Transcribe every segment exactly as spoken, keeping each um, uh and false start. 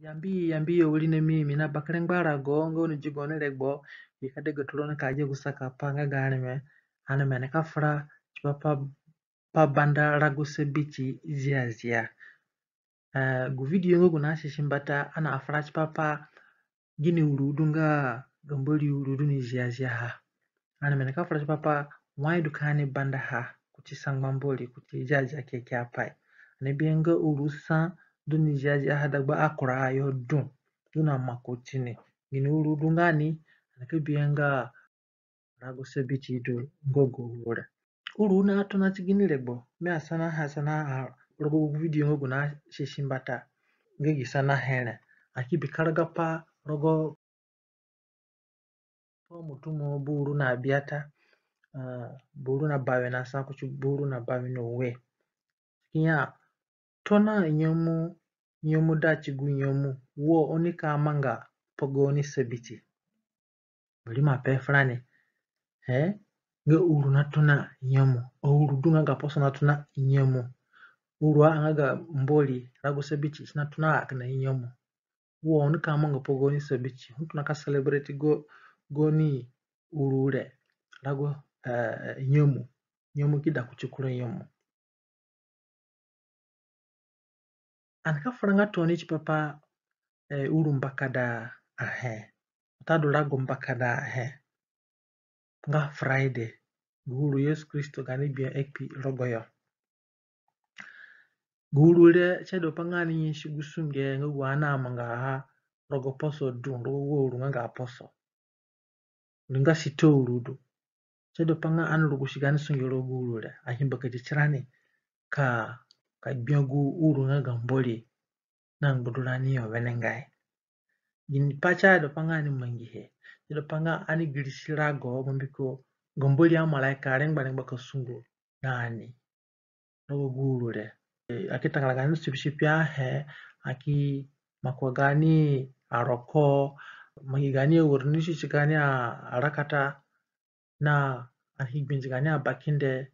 Yambi, yambi yo wirina mi, mi na bakere ngbarago nga oni di gaoni regbo. Bi ka degaturoni ka gia gu sakapai nga ga areme. Areme nika fura tipa pa, pa banda rago Sabiti ziazia. Eh, gu video nga gu nasusi mbata ani afura tipa pa gini uru du nga ga Mbori uru du ni ziaziaha. Ani nika fura tipa pa wai du ka ani bandaha kuti sangba Mbori, kuti Ziazia Kekeapai. Ani bi nga uru sa du ni ziaziaha dagba akura ayo du, du na maku tini. Gini uru du nga ni, ani ka bi nga rago Sabiti du nga gu uru re. Uru natona ti gini regbo, mi asanaha, sanaha rogo gu video nga gu nasusi mbata nga gi sanahe re. Ani ki bi karagapai rogo Pamutumo buru na biata, ah, buru na bawe na sa kuti buru na bawe na ue. Ki ya, tona nyemu, nyemu da ti gu nyemu wo oni ka manga pa gaoni Sabiti. Mbori ima pe furani, eh, nga uru natona nyemu, uru du nga ga poso natona nyemu. Uru a nga ga Mbori, rago Sabiti si natona a kina nyemu. Wo oni ka manga pa gaoni Sabiti, oni tona ka celebrate go, gaoni uru re rago, eh, nyemu, nyemu ki da kuti kura nyemu. Ani ka fura nga tooni tipa pa, eh, uru mbakada ahe, watadu rago mbakada ahe, nga Friday, gu uru Yesu Kristo gaani gbia akpi rogoyo. Gu uru re si aida pa nga ani nyasi gu sunge nga gu ani amangaha rogo poso du, rogo gu uru nga ga poso. Uru nga sita uru du. Si aida pa nga ani rugusi gaani sunge rogo gu uru re. Ani mbakadi tirani ka, ka gbia gu uru nga ga Mbori na ngbadurani yo wenengai. Ginipai si aida pa nga ani mangihe? Si aida pa nga ani girisi rago, mbiko ga Mbori amaraika arengba rengba ka sungu na ani rogo gu uru re. Eh, ani ki tangara gaani sipisipi ahe, ani ki makua gaani aroko, mangi gaani aworo ni sisi gaani a-, arakata, na ani ki gbinzi gaani abakinde,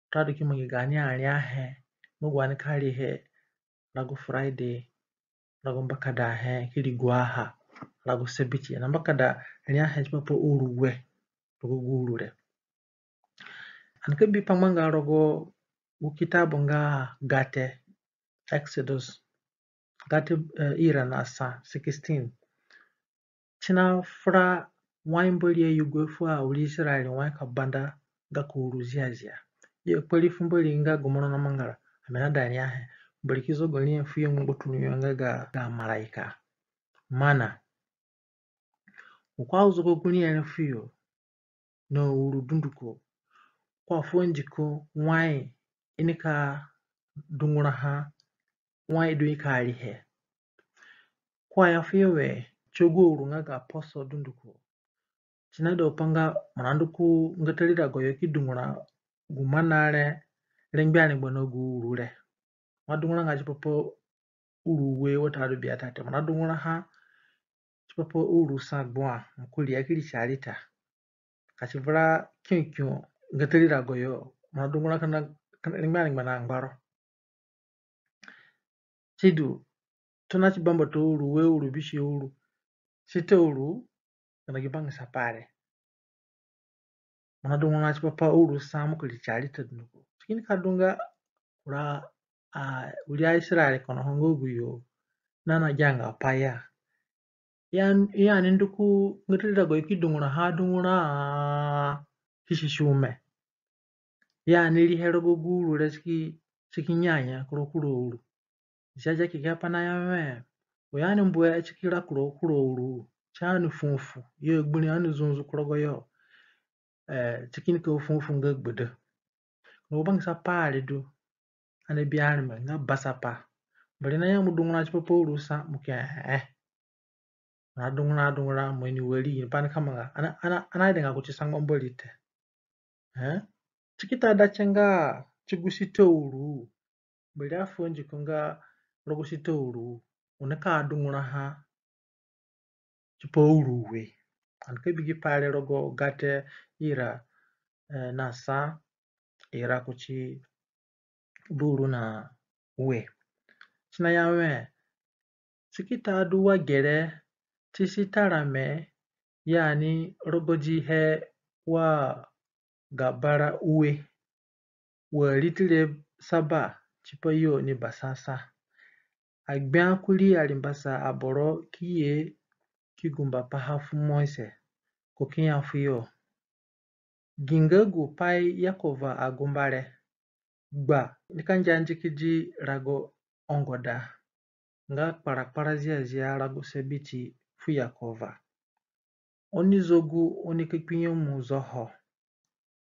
watadu ki mangi gaani ariahe nga gu ani ka rihe rago Friday, rago mbakada ahe, ki ri guaha rago Sabiti. Na mbakada riahe tipa pa uru ue rogo gu uru re. Ani ka bi pangbanga rogo gu kitabu nga Gate, Exodus, Gate, eh, ira na sa, sixteen. Si nafura wai Mbori ayugo fu awiri Isaraere wai ka banda gako uru ziazia. I akpari fu Mbori nga gu mo namanga re, ami naida riahe. Mbori ki zoga riahe fuyo ngbangbaturũ yo nga ga, ga maraika. Mana, u ka zoga gu riahe re fuyo na uru dunduko, ko afu andiko wai i nika dunguraha, wai du i ka rihe. Ko aya fuyo we, ti gu uru nga ga poso dunduko, si naida pa nga mo nandu ku ngatari rago yo ki dungura gu mana re rengbe arengba na gu uru re. Mo adunguranga tipa pa uru ue watadu biata te. Mo nadunguraha tipa pa uru sa gbua, mo ki ri, ki ri si arita. Ka si vura kiũkiũ ngatari rago yo, mo nadungura kina, kina rengbe arengba na ngbaro. Sidu, tona ti bambata uru ue, uru bisue, uru sita, uru kina gi bangisa pai re. Mo nadungura tipa pa uru sa, mo ki ri si arita dunduko. Si kini ka du nga kura, a, wiri aIsaraere kono ho nga aguyo nanagianga pai ya. Ya, ya ni ndu ku ngatari rago yo ki dunguraha dungura, ki susi ome. Ya ni rihe rogo gu uru re si ki, si ki nyanya ku rogo kura uru. Ziazia Kekeapai naya wẽ, wa ya ni mbu e si ki ra ku rogo kura uru, si ani fufu, yo agbiri ani zunzu ku rogo yo, eh, si kini ka fufu nga gbada. Kina gu bangisa pai re du ani abi areme nga basapa. Mbori naya mo dungura tipa pa uru sa, mo ki ee. Mo nadungura, dungura, mo ini wari, ginipai ani ka manga? Ani, ani, ani aidanga kuti sangba Mbori te. Eh? Si ki ta da tie nga ti gu sita uru, Mbori afu andiko nga rogo sita uru, u nika dunguraha tipa uru ue. Ani ka bi gi pai re rogo Gate ira, eh, na sa, ira kuti buru na ue. Si naya wẽ, Ti ki ta du wa gere ti si tarame, yani rogodi he wa ga bara ue. Wa ri ti re saba tipa yo ni basasa. Agbia kurii arimbasa aboro ki ye ki gumba paha fu Mose, ko ki ya fu yo: Gi nga gu pai Yekova agumba re, gba nika ngia ndikidi rago ongoda, nga kparakpara ziazia rago Sabiti fu Yekova. Oni zo gu oni ka kpinyemu zoho,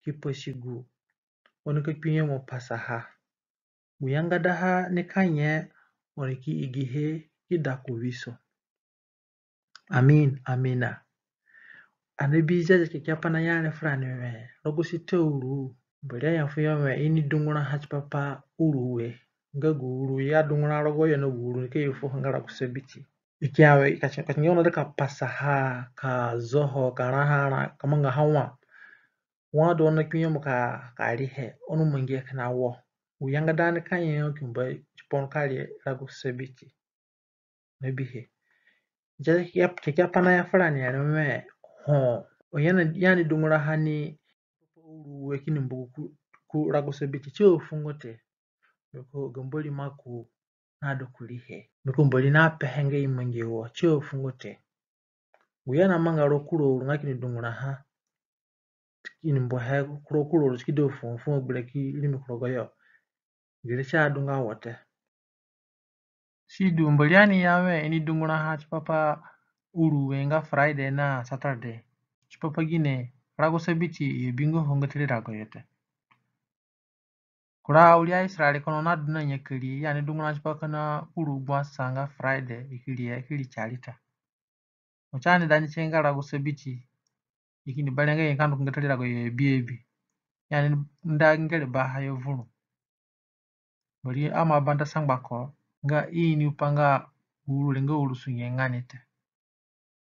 ki pasi gu oni ka kpinyemu pasaha. Gu yangadaha nika nye, oni ki igihe ki da ku wiso. Amin, amina. Ani bi Ziazia Kekeapai naya re furani wẽ, rogo sita uru, Mbori aya fu yo wẽ i ni dunguraha tipa pa uru ue. Nga gu uru i adungura rogoyo na gu uru nika ye fuoho nga rago Sabiti. I ki ya wẽ ka si, ka si ngia oni ida ka pasaha, ka zoho, ka raha ra, ka mangaha wa. Wa du oni kpinyemu ka, ka rihe, oni mangihe kina wo. Gu yangada nika nye, oni ki mbu tipa oni ka ri rago Sabiti. Na bihe. Ziazia Kekeapai naya furani re wẽ, ho, oni ya ni dunguraha ni uru ue kini mbu ku, ku rago Sabiti, si afungo te. Mbiko ga Mbori maku nadu kuriihe. Mbiko Mbori napehe nga i mangi wo, si afungo te. Gu i anamanga rogo kura uru nga kini dunguraha, kini mbuhe rogo kura uru, si ki du fu, fu agbira ki rimi ku rogoyo. Gere si adunga wo te. Sidu, Mbori ani ya wẽ i ni dunguraha tipa pa uru ue nga Friday na Saturday. Tipa pa gine? Rago Sabiti i abinga ho nga tiri rago yo te. Kura awiri aYisaraere kono nadu na nyakari, i ani dunguraha tipa kina uru gbua sa nga Friday, i ki ri, i ki ri carita. Ho si ani da ni tie nga rago Sabiti, i kini berẽ nga i ka ndu ku nga tari rago yo abi abi. I ani nda ngere baha yo vuru. Mbori aima banda sangbako nga i ini gupai nga gu uru re nga uru sunge nga ni te.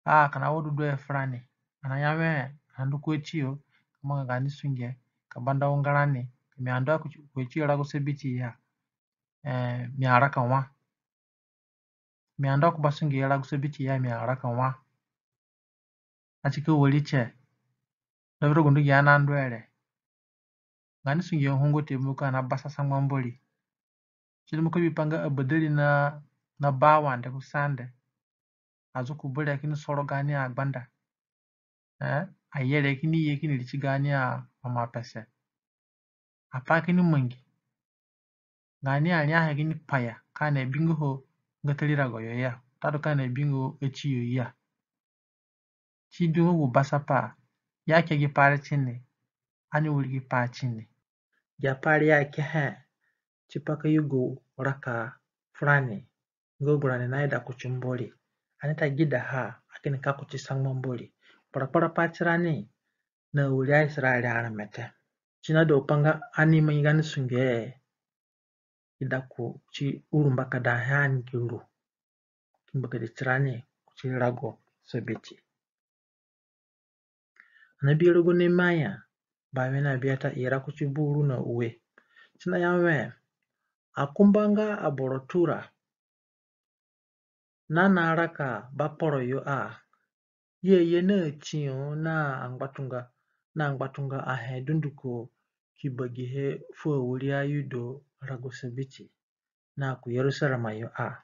A, kina wo du duhe furani. Ani aya wẽ ani ndu ku atiyo ka manga gaani sunge, ka banda unga rani, ka mi andu ku atiyo rago Sabiti ya, ee, mi araka wa. Mi andu ku ba sunge rago Sabiti ya, mi araka wa. A si ka wari tie. Dabira gu ndu gi ani andu re, gaani sunge hungo te, mbiko ani abasa sangba Mbori. Si du mo ka bipa nga abadari na, na ba wande ku sande. Azuku bere kini soro gaani agbanda. Ee, ayere kini ye kini ri ti gaani amamapese. Apai kini mangi. Gaani ariahe kini paya, ka ani abinga ho nga tari rago yo ya, watadu ka ani abinga ho atiyo ya. Sidu, gu basapa, i ake gi pai re tini, ani wiri gi pai tini. Gi apai re i akehe tipa ka yugo raka furani nga gu rani naida kuti Mbori. Ani ta gedaha, a kini ka kuti sangba Mbori. Kparakpara pai tirani na awiri aYisaraere areme te. Si nadu gupai nga ani mangi gaani sunge, i da kuti uru mbakadahe ani ki ru, ki mbakadi tirani kuti rago Sabiti. Ani bi rogo Nemaya bawe na biata, ira kuti buru na ue. Si naya wẽ, akumba nga aboro tura na naraka bakporo yo a, i aye na tiyo na angbatunga, na angbatunga ahe dunduko ki bagihe fu awiri aYuda rago Sabiti na ku Yerusarema yo a.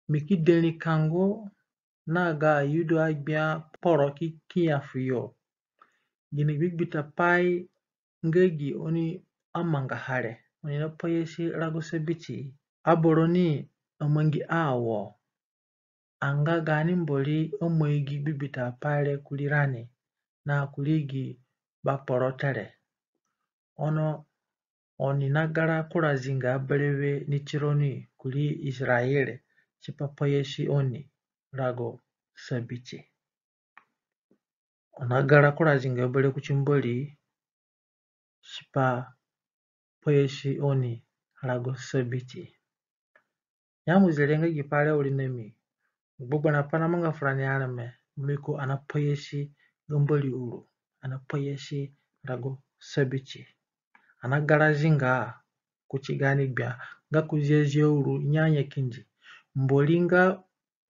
Mi ki deri kango na ga aYuda agbia kporo ki, ki ya fu yo: Gini gbigbita pai nga gi oni amangaha re, oni napayasi rago Sabiti? Aboro ni amangi a wo. Anga gaani Mbori amoi gi gbigbita pai re kurii rani na kurii gi bakporo te re. Ono oni nagara kura zinga berewe ni tironi kurii Isaraere tipa payasi oni rago Sabiti. Oni nagara kura zinga berewe kuti Mbori tipa payasi oni rago Sabiti. Ya mo zire nga gi pai re awirinami. Gbegberẽ apai namanga furani areme, mbiko ani napayasi ga Mbori uru, ani napayasi rago Sabiti. Ani nagara zinga kuti gaani gbia, nga ku ziazia uru nyanyaki ndi. Mbori nga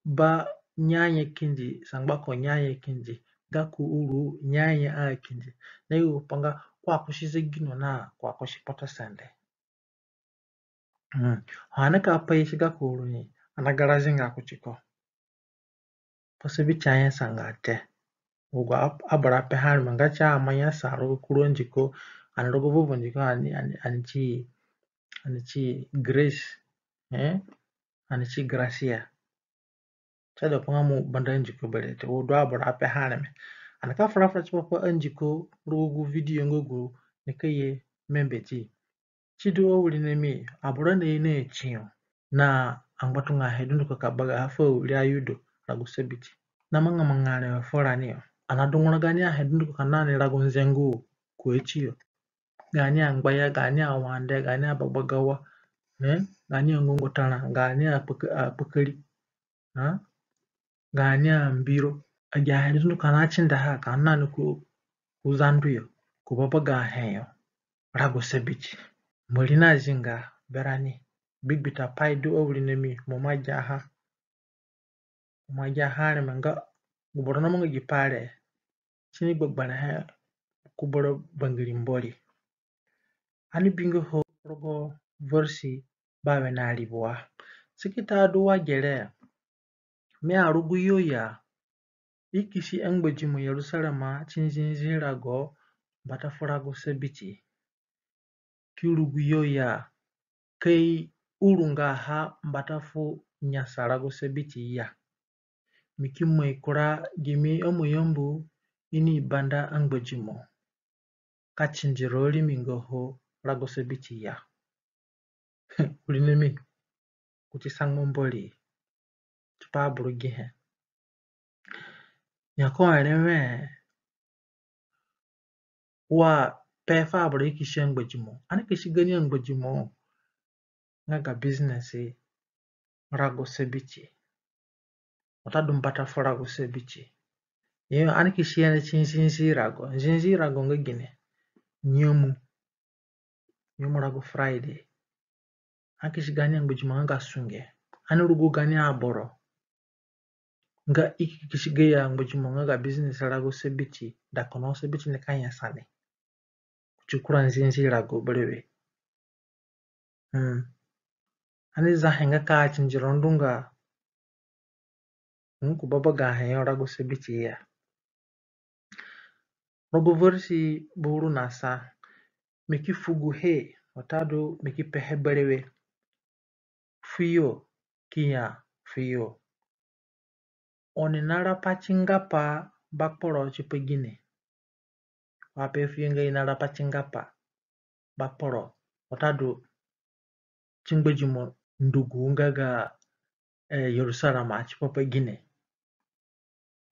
ba nyeanye kindi, sangbako nyeanye kindi, gako uru nyeanye a kindi. Na yugo pa nga ko akusi zegino na ko akusi kpotosende. Ho ani ka pai si gako uru ni, ani agarazinga kutiko. Fu sabiti anyasanga te. Agu aboro apehe areme nga si aima nyasa rogo kura andiko, ani rogo vovo andiko ani, ani, ani ti, ani ti grace, eh? Ani ti gracia. Si adu pa nga mo banda andiko berewe te, wa du aboro apehe areme. Ani ka fura fura tipa pa andiko rogo gu video nga gu nika ye mbembedi. Sidu awirinami, aboro naye na tiyo na angbatunga ahe dunduko ka bagaha fu awiri ayudo rago sabiti. Na manga manga areme furani yo. Ani adungura gaani ahe dunduko ka na ni rago nzengu ku atiyo. Gaani angbaya, gaani awande, gaani abagbagawa, eh? Gaani angongotara, gaani akpakari, eh? Gaani ambiro. Agi ahe re dunduko ani atindaha ka na ni ku, ku Zande yo, ku babagahe yo rago sabiti. Mbori nazinga berani. Gbigbita pai du awirinami, mo ima giaha. Mo ima giaha areme nga gu boro namanga gi pai re, si ni gbegberẽhe ku boro bangiri Mbori. Ani bingo ho rogo versi bawe na ribua. Si ki ta du wa gere, mi arugu yo ya, i kisi angbadimo Yerusarema ti nzinzi rago mbata fu rago sabiti. Ki rugu yo ya, ka i urunga ha mbata fu nyasa rago sabiti ya. Mi ki moi kura gimi amoyambu i ni banda angbadimo ka tindiro rimi nga ho rago sabiti ya. Wirinami, kuti sangba Mbori tipa aboro gihe. Nyakore wẽ wa pe fu aboro i kisi angbadimo. Ani kisi gaani angbadimo nga ga business rago sabiti, watadu mbata fu rago sabiti. Yo, ani kisi ya ni ti nzinzi rago. Nzinzi rago nga gine? Nyemu. Nyemu rago Friday. Ani kisi gaani angbadimo nga ga sunge. Ani rugu gaani aboro nga i ki kisi gayo angbadimo nga ga business rago sabiti, da kono sabiti nika nyasa ni. Kuti kura nzinzi rago berewe. Hmm. Ani zahe nga ka tindiro ndunga, hmm, ku babagahe yo rago sabiti ya. Rogo versi buru na sa, mi ki fuguhe, watadu mi ki pehe berewe fuyo ki ya fuyo, oni narapa ti ngapa bakporo tipa gine? Wa pe fuyo nga i narapa ti ngapa bakporo, watadu ti ngbadimo ndugu nga ga, eh, Yerusarema tipa pa gine?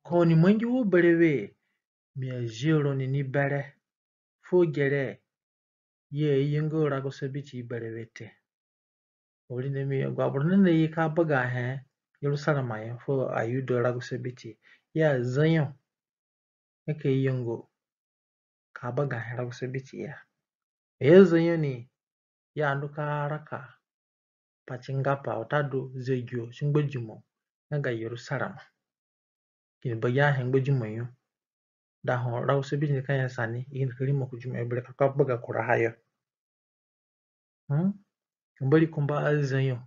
Ka oni mangi wo berewe, mi azio roni ni bere. Fuo gere, i ayenga rago sabiti berewe te. Wirinami, agu aboro nanaye ka bagahe Yerusarema yo fu ayudo rago sabiti, i aza yo nga ka i yenga ka bagahe rago sabiti ya. I aza yo ni, i andu ka raka pati ngapa watadu zegino ti ngbadimo nga ga Yerusarema. Kini bagi ahe ngbadimo yo. Da ho rago sabiti nika nyasa ni, i kini ka rimo ku dimo yo berewe ka baga kuraha yo. Hmm? Mbori kumba aza yo.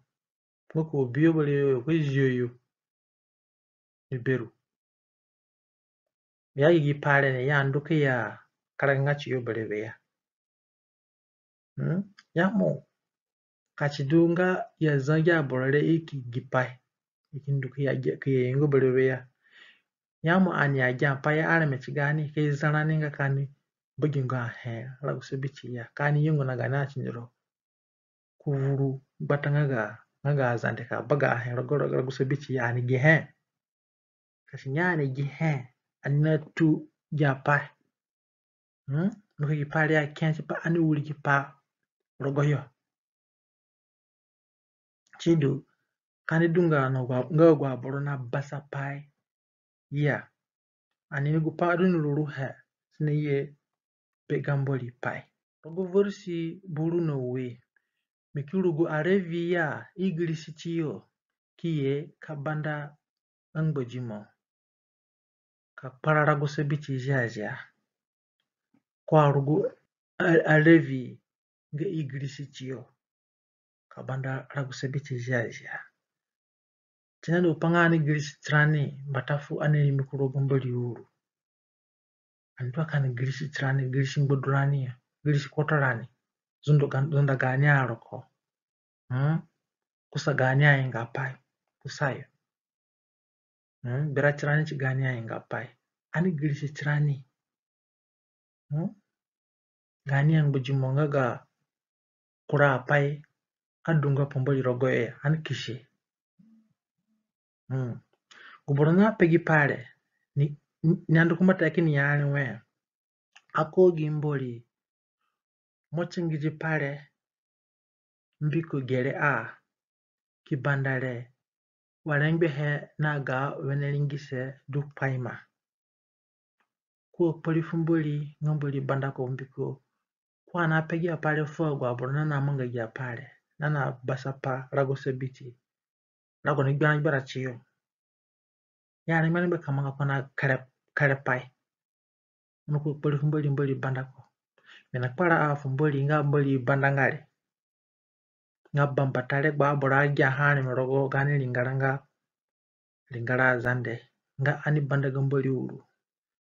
Nga ko bi yo berewe, ko zio yo ni beru. Ya gi pai re ni, i andu ka ya karaga nga tiyo berewe ya. Hmm? Ya mo ka si du nga i aza gi aboro re i ki gi pai, i ki ndu ka ya, ka ya yengo berewe ya. Ya mo ani agia pai areme ti gaani, ka i za rani nga ka ani bagingo ahe rago sabiti ya, ka ani yengo na gaani atindiro ku vuru gbata nga ga, nga ga Azande ka baga ahe rago, rago, rago sabiti ya, ani gihe. Ka si nga ani gihe, ani natu gi apai. Hmm? Ndu ka gi pai re ake tipa ani wiri gi pai rogoyo. Sidu, ka ani du nga na agu, nga agu aboro nabasa pai ya, ani ni gu pai du ni ruruhe, si naye be ga Mbori pai. Rogo versi buru na ue, mi ki rugu aRevi ya i girisi tiyo ki ye ka banda angbadimo ka kpara rago Sabiti ziazia. Ko arugu a-, Alevi nga i girisi tiyo ka banda rago Sabiti ziazia. Ti nani gupai nga ani girisi tirani mbata fu ani rimi ku rogo Mbori uru. Ani du ka ani girisi tirani, girisi ngbadurani, girisi kpotorani. Zunda ga-, zunda gaani aroko. Hmm? Kusa gaani aingapai. Kusayo. Hmm? Bira tirani ti gaani aingapai. Ani girisi tirani. Hmm? Gaani angbadimo nga ga kura apai adunga pa Mbori rogoyo ya, ani kisi. Hmm. Gu boro nape gi pai re, ni, ni, ni andu ku mbata kini ya re we, ako gi Mbori, mo tingidi pai re mbiko gere a ki banda re, wa rengbe he na ga wene ringise du kpaima. Ko kpari fu Mbori nga Mbori banda ko mbiko ko anape gi apai re fu agu aboro nanamanga gi apai re, nanabasapa rago Sabiti. Rago ni gbera gbera tiyo. Ya ni mani be ka manga ko na kere, kerepai. Ono ko kpari fu Mbori, Mbori banda ko. Mi nakpara a fu Mbori nga Mbori banda nga re. Nga bambata regbo aboro agiaha areme rogo gaani ringara nga ringara Azande nga ani banda ga Mbori uru.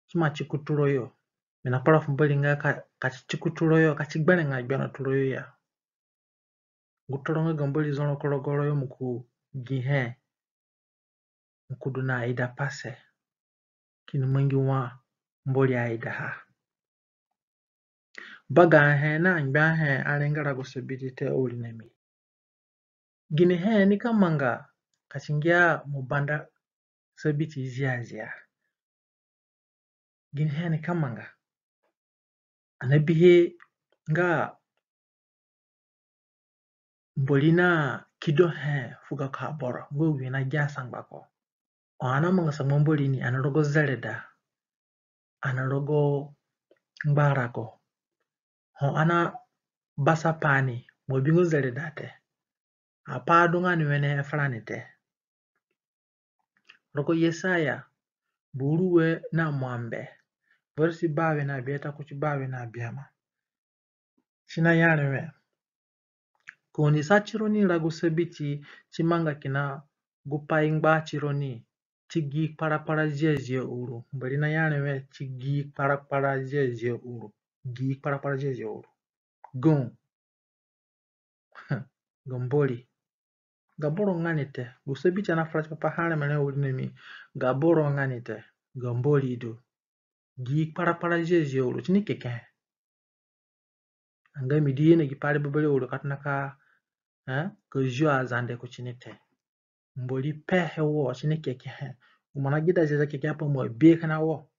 Ti ima ti ku turo yo. Mi nakpara fu Mbori nga ka, ka ti ku turo yo, ka ti gberẽ nga gberã turo yo ya. Gu toro nga ga Mbori zoro ku rogo ro yo mo ku gihe. Mo ku du na idapase. Kini mangi wa Mbori aidaha. Bagahe na ngbiahe arenga rago Sabiti te awirinami. Ginihe nika manga ka ti ngia mo banda Sabiti ziazia? Ginihe nika manga? Ani abihe nga Mbori nakidohe fu gako aboro nga gu i nagia sangba ko. Ho ani amanga sangba Mbori ni, ani rogo zereda, ani rogo ngbarago. Ho ani abasapa ni, mo bingo zereda te. Apai adunga ni wene furani te. Rogo Yesaya buru ue na muambe, versi bawe na biata kuti bawe na biama. Si naya re we, ka oni sa tironi rago Sabiti, ti manga kina gupai ngba tironi, ti gi kparakpara ziazia uru. Mbori naya re we, ti gi kparakpara ziazia uru. Gi kparakpara ziazia uru. Gu Ga Mbori. Ga boro nga ni te. Gu Sabiti ani afura tipa pa ha areme re awirinami. Ga boro nga ni te. Ga Mbori du. Gi kparakpara ziazia uru ti ni kekehe. Anga mi du ye na gi pai re bebere uru ka tona ka, eh, ka zio Azande kuti ni te. Mbori pehe wo ti ni kekehe. Gu mo nagida Ziazia Kekeapai mo abihe kina wo.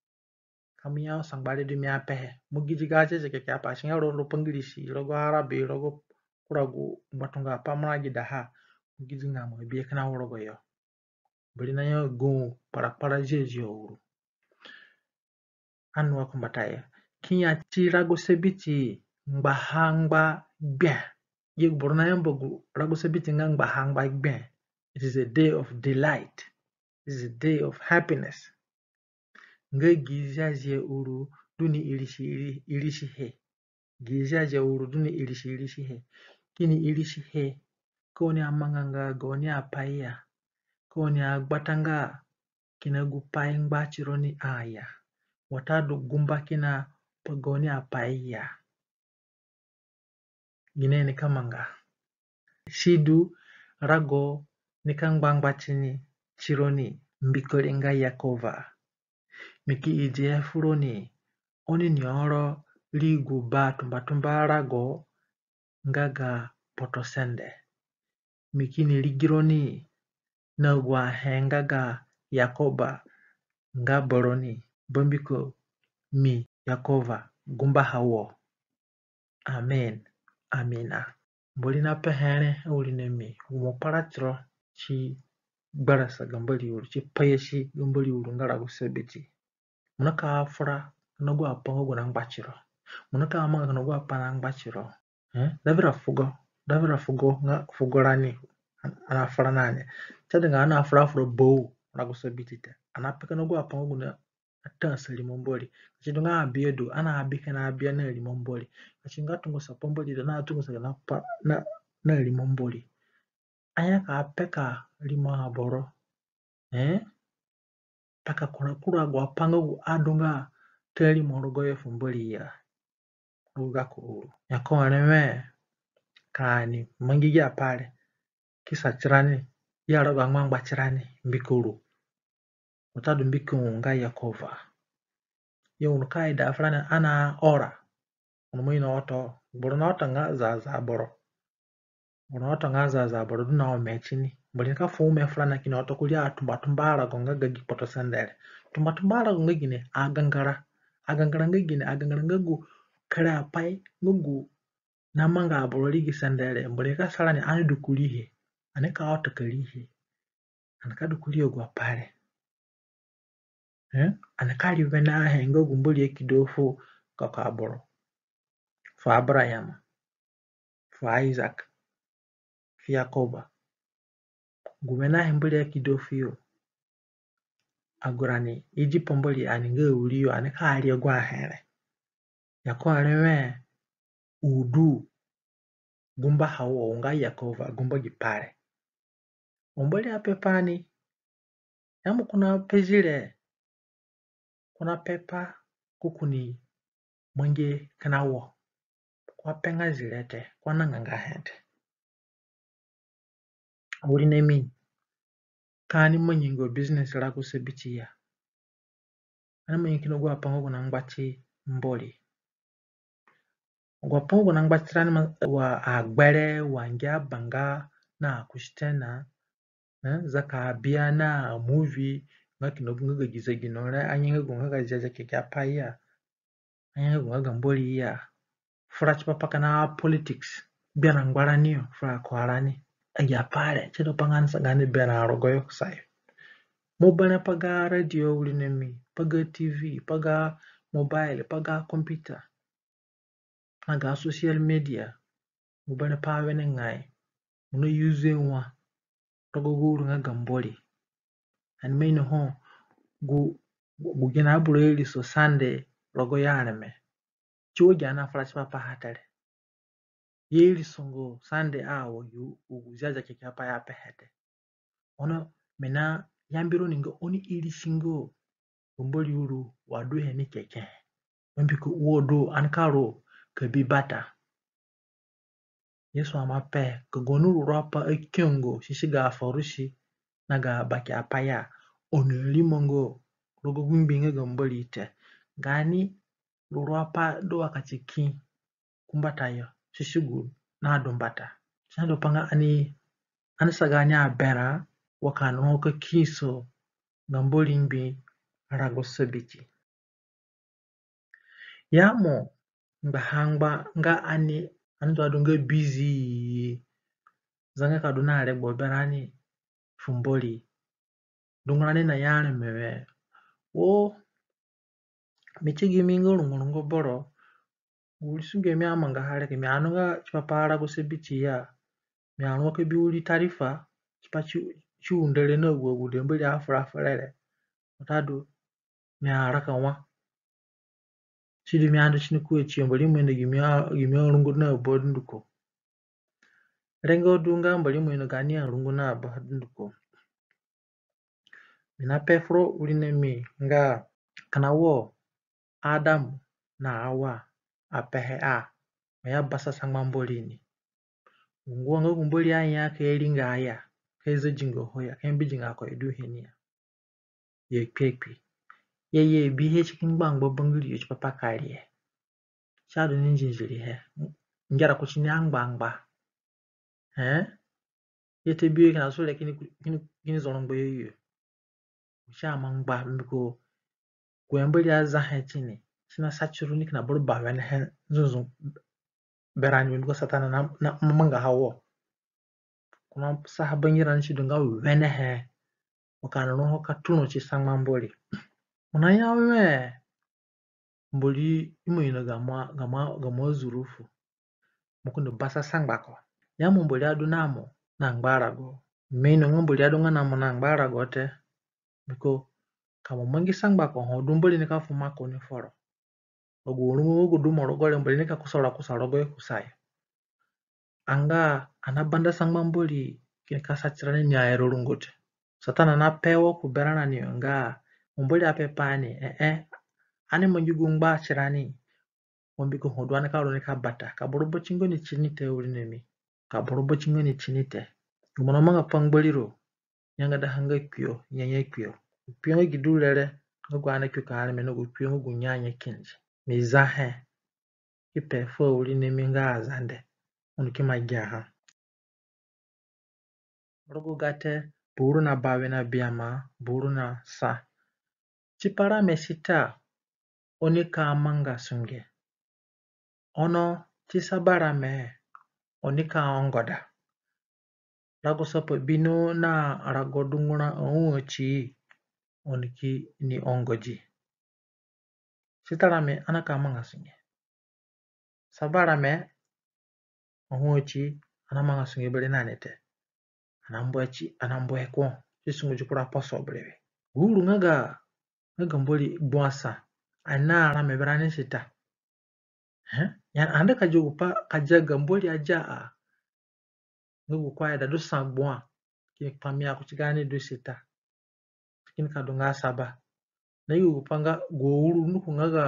Ka mo ya wo sangba re du mi apehe. Mo gidi ga Ziazia Kekeapai, si nga ro, ro pa Ngirisi, rogo Arabi, rogo kura gu ngbatunga apai mo nagidaha. Mo gidi nga mo abihe kina wo rogoyo. Mbori naya gu kparakpara ziazia uru. Ani wa ku mbatayo. Ki ya ti rago Sabiti ngbaha ngba gbe. Ye gu boro nayamba gu rago Sabiti nga ngbaha ngba gbe. It is a day of delight. It is a day of happiness. Nga gi ziazia uru du ni irisi, iri-, irisihe. Gi ziazia uru du ni irisi, irisihe. Kini irisihe. Ka oni amanganga gaoni apai ya. Ka oni agbatanga kina gupai ngba tironi a ya. Watadu gumba kina pa gaoni apai ya. Gine nika manga? Sidu, rago nika ngbangba tini tironi mbiko re nga Yekova. Mi ki idihe furoni, oni ni oro ri gu ba tumbatumba rago nga ga kpotosende. Mi kini rigi roni na agu ahe nga ga Yakoba nga baroni, bambiko mi Yekova gumbaha wo. Amen. Amina. Mbori napehe re awirinami, gu mo kpara tiro ti gbarasa ga Mbori uru, ti payasi ga Mbori uru nga rago Sabiti. Mo nika fura na gu apai nga gu nangba tiro. Mo nika manga kina gu apai nangba tiro. Eh? Davira fugo, davira fugo nga fugo rani, ani afura na ni. Si adu nga ani afura afura bou, rago sabiti te. Ani apeka na gu apai nga gu na atasa rimo Mbori. Ka si du nga abia du, ani abi kina abia na rimo Mbori. Ka si nga tungusa pa Mbori du, ani atungusa kina pa na, na rimo Mbori. Anga ka peka rimo aboro. Eh? Peka kura kura agu apai nga gu adunga ta rimo rogoyo fu Mbori ya. Rogo gako uru. Nyakore we ka ani mangi gi apai re ki sa tirani, ya rogo angbangba tirani mbiko ru. Watadu mbiko u nga Yekova. Ya unu ka ida furani ani aora. Unu mo ino oto, boro na oto nga za, za boro. Boro na oto nga za, za boro du na ome tini. Mbori nika fu ome furani kini oto kurii atumba tumba arago nga ga gi kpotosende re. Tumba tumba arago nga gine? Agangara. Agangara nga gine? Agangara nga gu kereapai nga gu namanga aboro rii gi sende re. Mbori nika sa rani ani du kuriihe. Ani ka oto ka riihe. Ani ka du kurii agu apai re. Eh? Ani ka ri wenehe nga gu Mbori akido fu gako aboro. Fu Abarayama. Fu Isaac. Fu Yakoba. Gu wenehe Mbori akido fuyo. Agu rani idi pa Mbori ani nga awiriyo, ani ka ri agu ahe re. Nyakore we u du gumbaha wo, u nga Yekova, gumba gi pai re. Mbori apepa ni, ya mo ko na pe zire, ko na pepa ko kini mangi kina wo. Ko apenga zire te, ko ananganga he te. Awirinami, ka ani mangi nga business rago sabiti ya. Ani mangi kina agu apai nga gu na ngbati Mbori. Agu apai nga gu na ngbati rani wa agbere, wa ngia banga na akusitena, eh, zaka abia na movie, nga kina gu nga ga gi zegino re, anga gu nga ga Ziazia Kekeapai ya. Anga gu nga ga Mbori ya. Fura tipa pa kina politics. Gberã ngbarani yo, fura kuarani. Agi apai re, si du pa nga ani sa gaani berã rogoyo kusayo. Mo berã pa ga radio awirinami, pa ga TV, pa ga mobile, pa ga computer. Na ga social media, mo berã pa wenengai. Mo na use wa rogo gu uru nga ga Mbori. Ani ima ino ho gu, gu gene aboro iriso Sande rogo yo areme. Si wa gi ani afura tipa paha te re. I irisonga Sande a wa gu Ziazia Kekeapai apehe te. Ono mi nayamba roni nga oni irisinga Mbori uru wa duhe ni kekehe. Mbiko wo du ani ka ru ka bi bata. Yesu ima pe ka gaoni ruru apai akiongo sisi ga aFarusi na ga abakeapai a, oni arimonga rogo gu ngbi nga ga Mbori te. Gaani ruru apai du wakati kina ku mbatayo sisi gu nadu mbata. Si nadu pa nga ani, ani sa gaani aberã wa ka ani ru ho ka kiso ga Mbori ngbi rago sabiti. Ya mo ngbaha ngba nga ani, ani du adu nga busy. Zanga ka du na regbo berani fu Mbori. Dungu rani na ya areme we, wo, mi ti gimi nga rungurungu boro. Gu wiri sunge mi amangaha re, ki mi anunga tipa pa rago sabiti ya. Mi aru ka bi wiri taarifa tipa ti, ti undo re na agu agude Mbori afura fere re. Watadu mi araka wa. Sidu mi andu tini ku atiyo, Mbori ima ino gimi a, gimi arungu na ba dunduko. Rengo du nga Mbori ima ino gaani arungu na ba dunduko. Mi nape furo wirinami nga kina wo Adamu na Awa apehe a, mo ya basa sangba Mbori ni. Gu ngua nga gu Mbori aya ka ringa ya, ka zedinga ho ya, ka mbidinga ko i du he ni ya. I akpi akpi. I abihe ti ki ngbangba bangiriyo tipa pa ka ri he. Si adu ni nzinzirihe. Ngera kuti ni angbangba. Eh? I ata biyo kina sure kini, kini, kini zoro ngba yo yo. Si ima ngba mbiko gu Mbori azahe tini, si nasa tiru ni kina boro bawenehe nzunzu berani, mbiko Satana na, na mangaha wo. Ko nasaha bangirani sidu nga wenehe wa ka ani ru ho ka tona ti sangba Mbori. Mo naya we Mbori ima ino gamo, gamo, gamo azurufu. Mo kini basa sangba ko. Ya mo Mbori adu na mo na ngbarago? Mi ino nga Mbori adunga na mo na ngbarago te. Mbiko ka mo mangi sangba ko ho du, Mbori nika fu maku ni foro. Agu arumo nga gu du mo rogo re, Mbori nika kusa ro akusa rogoyo kusayo. Anga ani abanda sangba Mbori kini ka sa tirani ni aero rungo te. Satana nape wo ku berã rani yo nga Mbori ape pa ani, ee, ani mangi gu ngba tirani. Wa mbiko ho du ani ka ru ni ka bata, ka boro batingo ni tini te, wirinami. Ka boro batingo ni tini te. Gu mo namanga pa ngbariro, nyangadaha nga kpio, nyanya kpio. Gu kpio nga gi du rere, nga gu ani akpi ka areme, na gu kpio nga gu nyanya kindi. Mi zahe ki pe fu awirinami nga Azande, oni ki ima giaha. Rogo Gate buru na bawe na biama, buru na sa. Tipa rame sita oni ka manga sunge. Ono ti saba rame oni ka ongoda. Rago sapabino na rago dungura aũ ati oni kini ongodi. Sita rame ani ka manga sunge. Saba rame aũ ati ani amanga sunge bere nani te. Ani ambu ati, ani ambu he ko ti sungudi kura poso berewe. Gu uru nga ga, nga ga Mbori gbua sa, ani na rame berani sita. He? Yani ani ka dia gupai ka dia ga Mbori adia a. Nga gu ko aida du sa gbua, kini kpamia kuti gaani du sita. Kini ka du nga saba. Na yugu gupai nga gu uru nduku nga ga,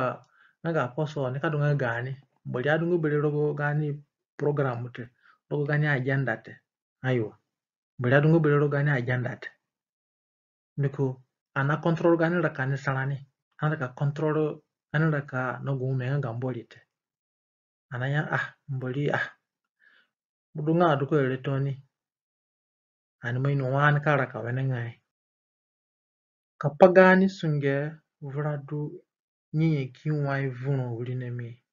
nga ga apostle ni ka du nga gaani. Mbori adunga bere rogo gaani program te, rogo gaani agenda te. Aiwa. Mbori adunga bere rogo gaani agenda te. Mbiko ani na control gaani raka ni sa rani. Ani raka control gaani raka na gu ome nga ga Mbori te. Ani naya, ah, Mbori, ah, mo du nga adu ko ere tooni. Ani ima ino wa ani ka raka wenengai. Ka pa gaani sunge vura du nyanyaki wai vurũ, wirinami.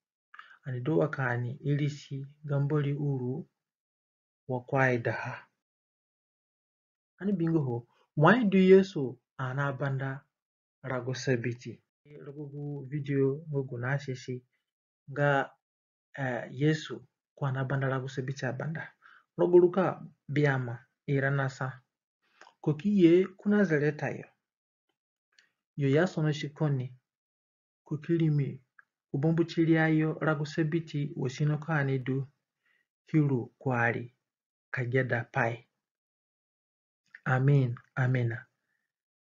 Ani du wa ka ani irisi ga Mbori uru wa ko aidaha. Ani bingo ho, wai du Yesu anabanda rago Sabiti? Rogo gu video nga gu nasisi nga, eh, Yesu ko anabanda rago Sabiti abanda. Rogo Ruka biama ira na sa. Ko ki ye ku Nazareta yo. Yo i asonosi ko ni, ko ki rimi ku bambu ti riayo rago Sabiti wa sino ko ani du, ki ru kuari ka geda pai. Amin, amina.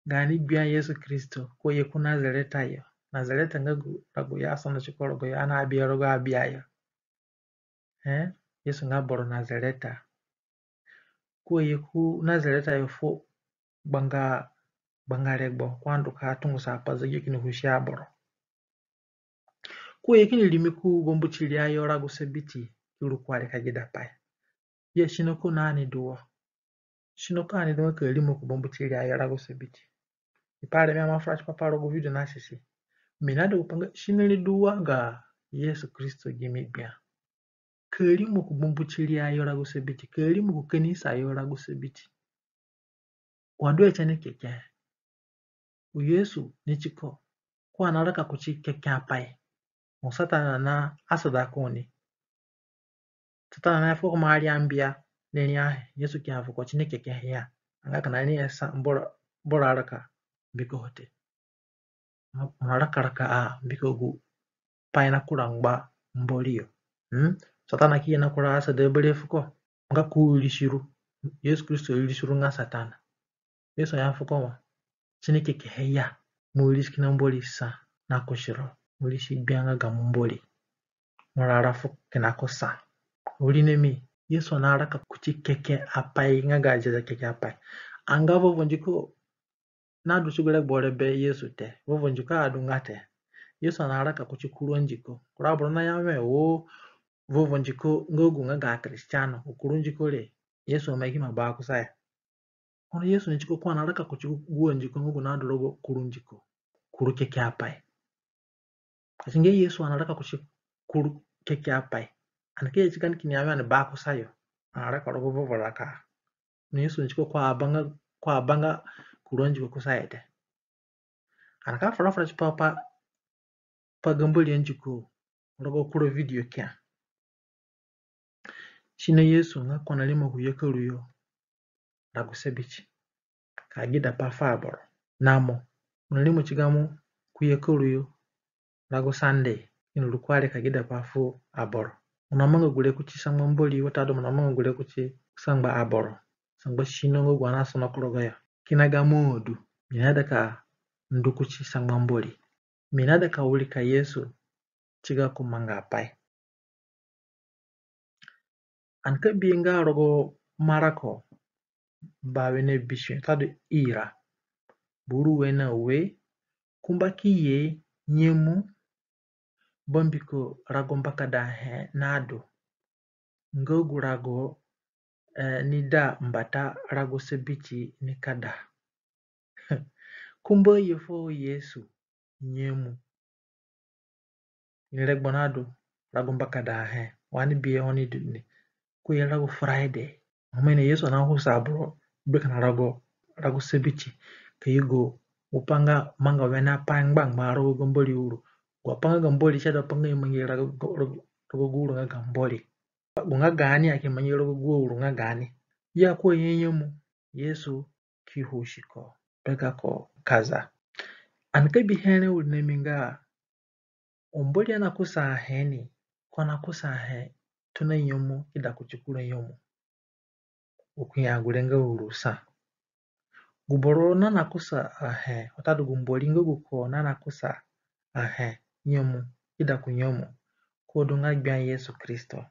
Gaani Gbia Yesu Kristo, ko ye ku Nazareta yo. Nazareta nga gu rago i asonosi ko rogoyo, ani abia rogo abia yo. Eh, Yesu nga boro Nazareta. Ko ye ku Nazareta yo fu gbanga, gbanga regbo, ko andu ka tungusa apai zegi kini husi aboro. Ko ye kini rimi ku bambu ti riayo rago Sabiti, ki ru kuari ka geda pai. Ya sino ko na ani du wo. Sino ko ani du nga ka rimo ku bambu ti riayo rago Sabiti. I pa re mi ama fura tipa pa rogo video nasisi. Mi nadu gupai nga sino ri du wa ga Yesu Kristo gimi Gbia. Ka rimo ku bambu ti riayo rago Sabiti. Ka rimo ku kanisa yo rago Sabiti. Wa du e ti ni kekehe. U Yesu ni tiko ko anaraka kuti kekeapai. U Satana na asada ko ni. Satana na ya fuko ko ima ria mbia ni riahe. Yesu ki ya fuko ti ni kekehe ya. Anga kina ri esa mbura, mbura araka mbiko ho te. Mo naraka raka a mbiko gu pai na kura ngba Mbori yo. Hmm? Satana ki ye na kura asada berewe fuko. Nga ko irisi ru. Yesu Kristo irisi ru nga Satana. Yesu aya fuko wa ti ni kekehe ya. Mo irisi kina Mbori sa na kusi ro. Mo irisi Gbia nga ga Mbori. Mo rara fu kina ko sa. Wirinami, Yesu anaraka kuti kekeapai nga ga Ziazia Kekeapai. Anga vovo ndiko nadu ti gu regbo re be Yesu te. Vovo ndiko adunga te. Yesu anaraka kuti kuru andiko. Kura aboro naya we wo vovo ndiko nga gu nga ga Kristiano, kuru ndiko re Yesu aima ki ima ba kusayo. Ono Yesu ni tiko ko anaraka kuti gu andiko nga gu nadu rogo kuru ndiko, kuru kekeapai. Ka si nge Yesu anaraka kuti kuru kekeapai, ani ki ye ti gani kini ya we ani ba kusayo, anaraka rogo vovo raka. Ono Yesu ni tiko ko abanga, ko abanga kuru andiko kusayo te. Ani ka fura fura tipa pa, pa ga Mbori andiko rogo kura video kia. Sino Yesu nga ko narimo ku yekaru yo rago Sabiti ka geda pai fu aboro. namo. Mo na rimo ti gamo ku yekoro yo rago Sande, i na ru kuari ka gida pa fu aboro. Mo na manga gure kuti sangba Mbori, watadu mo na manga gure kuti sangba aboro. Sangba sino nga gu ani asono ku rogoyo. Kina gamo du, mi naida ka ndu kuti sangba Mbori. Mi naida ka wirika Yesu ti gako mangapai. Ani ka bi nga rogo Marako bawe na bisue, watadu ira, buru ue na ue, kumba ki ye nyemu, bambiko rago mbakadahe nadu, nga gu rago, eh, ni da mbata rago Sabiti ni ka da. Kumba ye fu Yesu nyemu. Ni regbo nadu rago mbakadahe. Wa ani bihe oni du ni. Ko ye rago Friday. Ho mi ini Yesu ana husa aboro gbe kina rago, rago Sabiti. Ka yugo gu pa nga manga wene apai ngbangba rogo ga Mbori uru. Gu pa nga ga Mbori si aida pa nga i mangi rago, rago, rago gu uru nga ga Mbori. Gu nga gaani, a ki mangi rogo gu uru nga gaani. Ya ko ye nyemu, Yesu ki husi ko, pe gako kaza. Ani ka bihe re wirinami nga, Mbori anakusahe ni, ko nakusahe tona nyemu ki da kuti kura nyemu. Gu ko ya gure nga uru sa. Gu boro nanakusahe, watadu gu Mbori nga gu ko nanakusahe nyemu ki da ku nyemu, ko du nga Gbia Yesu Kristo.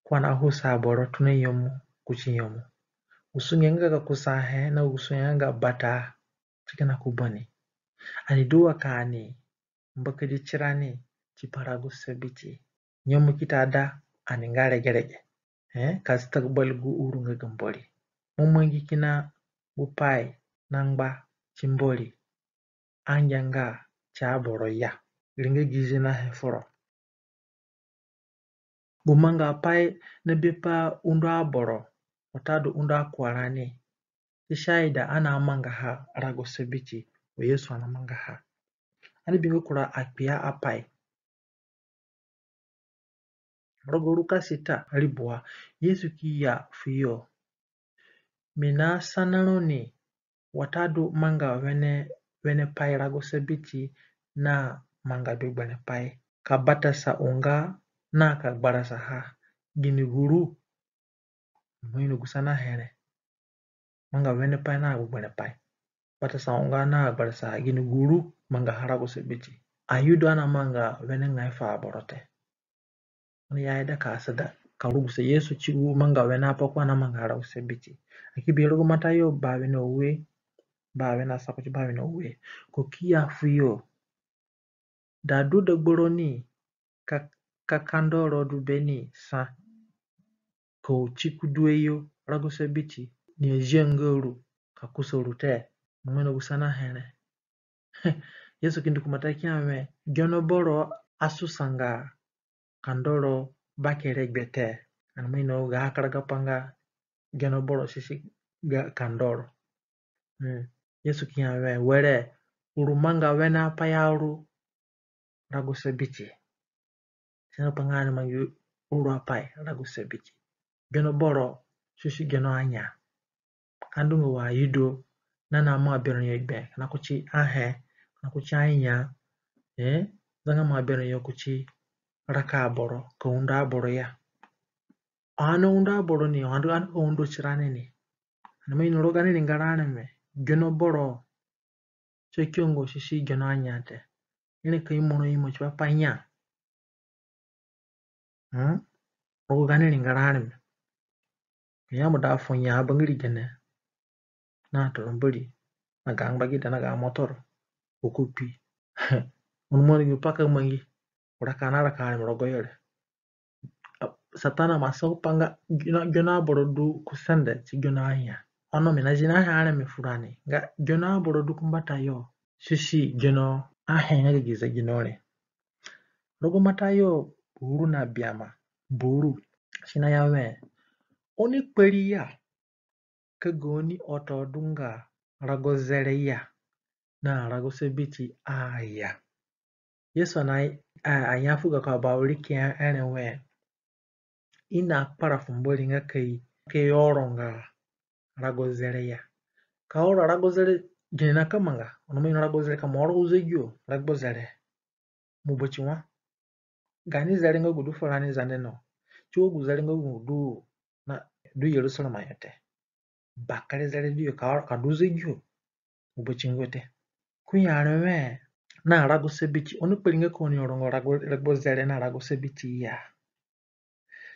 Ko anahusa aboro tona nyemu kuti nyemu. Gu sunge nga ga kusahe na gu sunge nga ga bata ti kina ku bani. Ani du wa ka ani mbakadi tirani tipa rago Sabiti. Nyemu ki ta da, ani nga regerege, eh, ka stakbal gu uru nga ga Mbori. Mo mangi kina gu pai na ngba ti Mbori angianga ti aboro ya. Ringa gi zinahe furo. Gu mangapai na bipa undo aboro, watadu undo akuarani, si aida ani amangaha rago Sabiti wa Yesu anamangaha. Ani bingo kura akpia apai. Rogo Ruka sita ribua, Yesu ki ya fuyo, mi nasana roni watadu manga wene, wene pai rago Sabiti na manga gbegberẽ pai. Ka batasa unga na ka gbarasaha, gini gu ru? Mo ino gu sanahe re. Manga wene pai na gbegberẽ pai. Batasa unga na gbarasaha, gini gu ru mangaha rago Sabiti? Ayuda anamanga wene ngai fu aboro te. Oni ya ida ka asada ka rugusa Yesu ti gu manga wene apai ko anamanga rago Sabiti. Ani ki bi rogo Matayo bawe na ue, bawe na sa kuti bawe na ue. Ko ki ya fuyo, da du dagba roni ka, ka kandoro du beni sa, ka u ti ku due yo rago Sabiti, ni azianga ru ka kusa ru te? Mo ino gu sanahe re. Yesu ki ndu ku mbata ki ya we, gino boro asusanga kandoro bakere gbe te. Ani ima ino ga akaragapai nga gino boro susi ga kandoro. Hmm. Yesu ki ya we, were, uru manga wene apai aru rago Sabiti. Si na pa nga ani mangi uru apai rago Sabiti. Gino boro susi gino anya. Ka ndunga wa Yuda na, na ma berã yo gbe, kina kuti ahe, kina kuti anya, eh, zanga ma berã yo kuti raka aboro, ka undo aboro ya. Ani undo aboro ni, ani, ani ka undo tirani ni. Ani ima ino rogo gaani ringara areme, gino boro si akionga susi gino anya te. Ani ka imo ro imo tipa pa nya. Hmm? Rogo gaani ringara areme. Ka nyemu da fu nya bangiri gene na toro Mbori, na ga ngbagida, na ga motoro, ko ki kpi. Oni mo ni gi pa ka mangi, kura ka na raka areme rogo yo re. Satana ima sa gupai nga gino, gino aboro du ku sende ti gino anya. Ono mi na zinahe areme furani nga gino aboro du ku mbatayo susi gino ahe nga ga gi zegino re. Rogo Matayo bauru na biama, bauru, si naya we, oni kpari ya ka gaoni oto du nga rago zere ya na rago Sabiti a ya. Yesu na, a, aya fu gako abawiriki re we, i nakpara fu Mbori nga ka i, ka i oro nga rago zere ya. Ka oro rago zere Gini nika manga, ono mo ino rago zere ka mo oro gu zegiyo, rago zere. Mo bati wa. Gaani zere nga gu du furani Zande no. Ti wa gu zere nga gu du na du Yerusalem yo te. Bakere zere du yo ka, ka du zegiyo. Mo bati nga te. Ku ya re we na rago Sabiti. Ono kpari nga ka oni orongo rago, rago zere na rago Sabiti ya.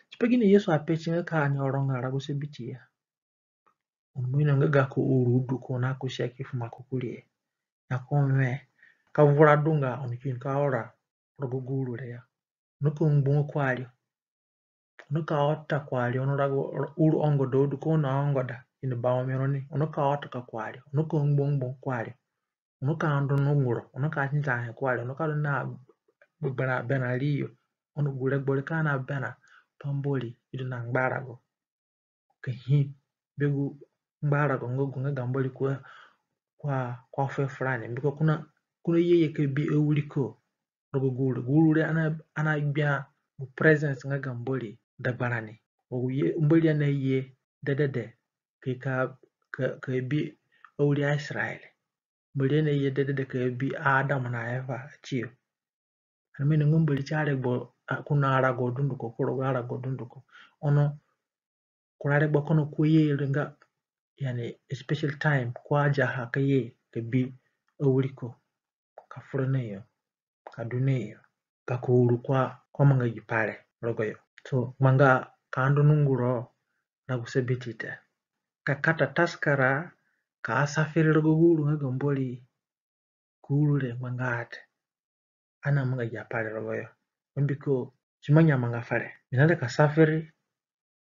Tipa gine Yesu ape ti nga ka ani orongo rago Sabiti ya? Ono mo ino nga gako uru du ko na kusi aki fu ma kukurie. Na ko we ka vura du nga oni ki ka ora rogo gu uru re ya. Ono ka ngbu nga kuari. Ono ka ota kuari, ono rago uru ongoda du ko na ongoda ini bawo meroni. Ono ka ota ka kuari. Ono ka ngbu ngbu kuari. Ono ka ndu na nguro, ono ka tinta he kuari, ono ka du na gbegberã berã riyo, ono gu regbo re ka na berã pa Mbori, i du na ngbarago. Ka hi be gu ngbarago nga gu nga ga Mbori kua, kua, kua fuhe furani, mbiko ko na, ko na ye ye ka bi awiriko rogo gu uru re, gu uru re ana, ana gbia gu presence nga ga Mbori dagbarani. Wa gu ye, Mbori ana ye dedede ka, ka, ka bi awiri aIsrael. Mbori ana ye dedede ka bi Adamu na Eva atiyo. Ani ima ino nga Mbori ti aregbo, a, ko na arago dunduko, ku rogo arago dunduko. Ono kura regbo ko na ko ye re nga, yani, a special time ko adiaha ka ye ka bi awiriko, ka fura na yo, ka du na yo, gako uru ko, ko amanga gi pai re rogoyo. So, ngbanga ka ndu na nguro rago Sabiti te. Ka kata tasikara ka safiri rogo gu uru nga ga Mbori, ku uru re ngbanga te. Ani amanga gi apai re rogoyo. Mbiko si mangi amanga fere. Mi naida ka safiri,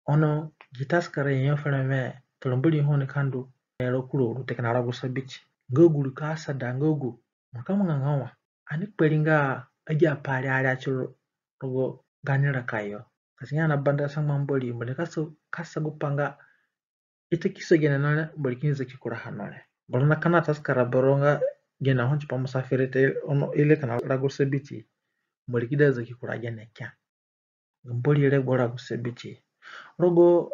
ono gi tasikara nyenye fere we toro Mbori ho nika ndu rogo kura uru te kina rago Sabiti. Nga gu uru ka asada nga gu, mo ka manga nga wa. Ani kpari nga agi apai re ari ati rogo gaani raka yo. Ka si nga ani abanda sangba Mbori, Mbori ka sa, ka sa gupai nga i ta kiso gene no re, Mbori kini zaki kuraha no re. Boro na kina tasikara boro nga gene ho tipa mo safiri te, ono i re kina rago Sabiti, Mbori ki da zaki kura gene kia. Mbori regbo rago Sabiti. Rogo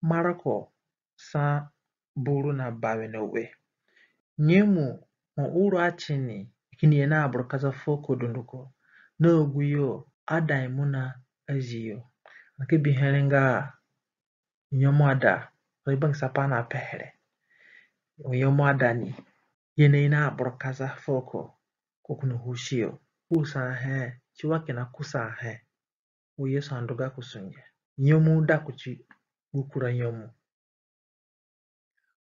Marako sa buru na bawe na ue. Nyemu ho uru atini, i kini ye na aboro kaza fuko dunduko, na aguyo, adaimu na aziyo. Ani ki bihe re nga nyemu ada, ri bangisa pai na pehe re. Nyemu ada ni, ye na i na aboro kaza fuko, ko kini husiyo. Kusahe, si wa kina kusahe. Wo Yesu andu gako sunge. Nyemu da kuti gu kura nyemu.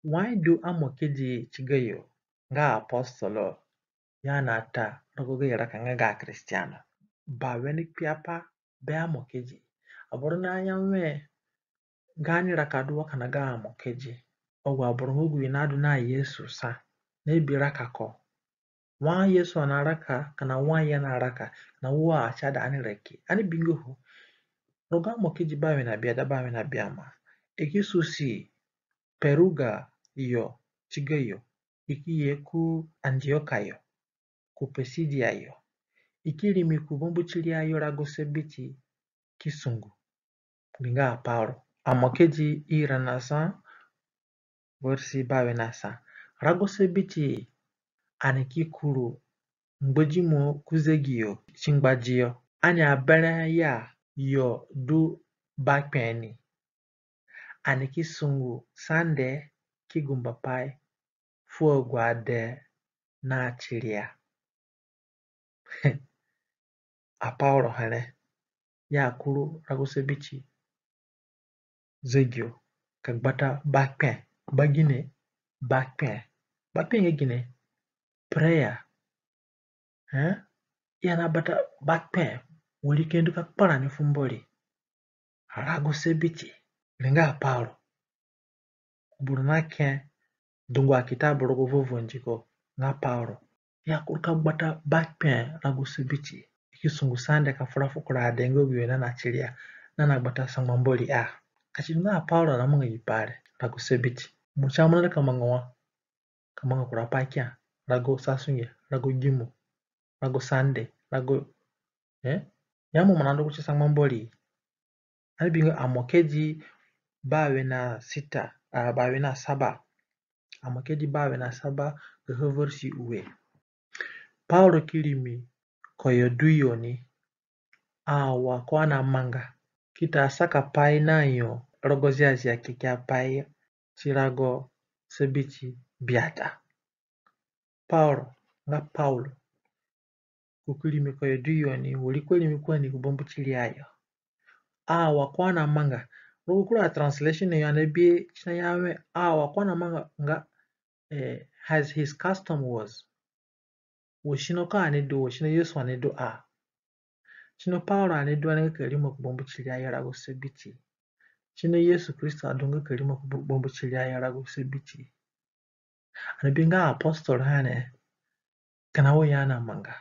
Wai du Amokedi ti gayo nga apostolo ya na ta rogo gayo raka nga ga Kristiano? Bawe ni kpiapai be Amokedi. Aboro naya we gaani raka du wa kina ga Amokedi. Agu aboro nga gu i nadu na Yesu sa, na bi raka ko. Wa Yesu anaraka, kina wa i anaraka, kina wa si aida ani raki. Ani bingo ho. Rogo Amokedi bawe na biada, bawe na biama. I ki susi Peruga yo ti gayo, i ki ye ku Antiokia yo, ku Pisidia yo. I ki rimi ku bambutiria yo rago Sabiti ki sungu. Ri nga aPauro. Amokedi ira na sa, versi bawe na sa. Rago Sabiti ani ki kuru ngbadimo ku zegiyo ti ngbadiyo. Ani aberã ya yo du bakpe ni. Ani ki sungu sande ki gumba pai fu agude na tiria. APauro here ya kuru rago Sabiti zegiyo ka gbata bakpe. Bagine? Bakpe. Bakpe nga gine? Prayer. Eh? I anabata bakpe wiri ka ndu ka kpara ni fu Mbori rago Sabiti. Ri nga aPauro. Buru na ke dungu akitabu rogo vovo ndiko nga Pauro. Ya kuru ka gbata bakpe rago Sabiti. I ki sungu sande ka fura fu kura ade nga aguyo na tiria, na gbata sangba Mbori a. Ka si du nga aPauro namanga gi pai re rago Sabiti, mo si aima naida ka manga wa? Ka manga kura pai kia, rago sasunge, rago gimo, rago sande, rago, eh? Ya mo ima nandu kuti sangba Mbori? Ani bingo Amokedi bawe na sita, ah, bawe na saba. Amokedi bawe na saba, ha versi ue. Paulo ki rimi koyo du yo ni, awa ko anamanga ki ta saka pai na yo rogo Ziazia Kekeapai ti rago Sabiti biata. Paulo, nga Paulo, ko ki rimi koyo du yo ni, wari ko rimi ko ni ku bambu ti ri ayo. Awa ko anamanga. Rogo kura translation yo ani abi si naya we, awa ko anamanga nga, eh, as his custom was. Wa sino ko ani du, wa sino Yesu ani du a. Sino Paulo ani du ani nga ka rimo ku bambu ti ri ayo rago Sabiti. Sino Yesu Kristo adu nga ka rimo ku bambu ti ri ayo rago Sabiti. Ani bi nga apostolo ha ni, kina wo i anamanga,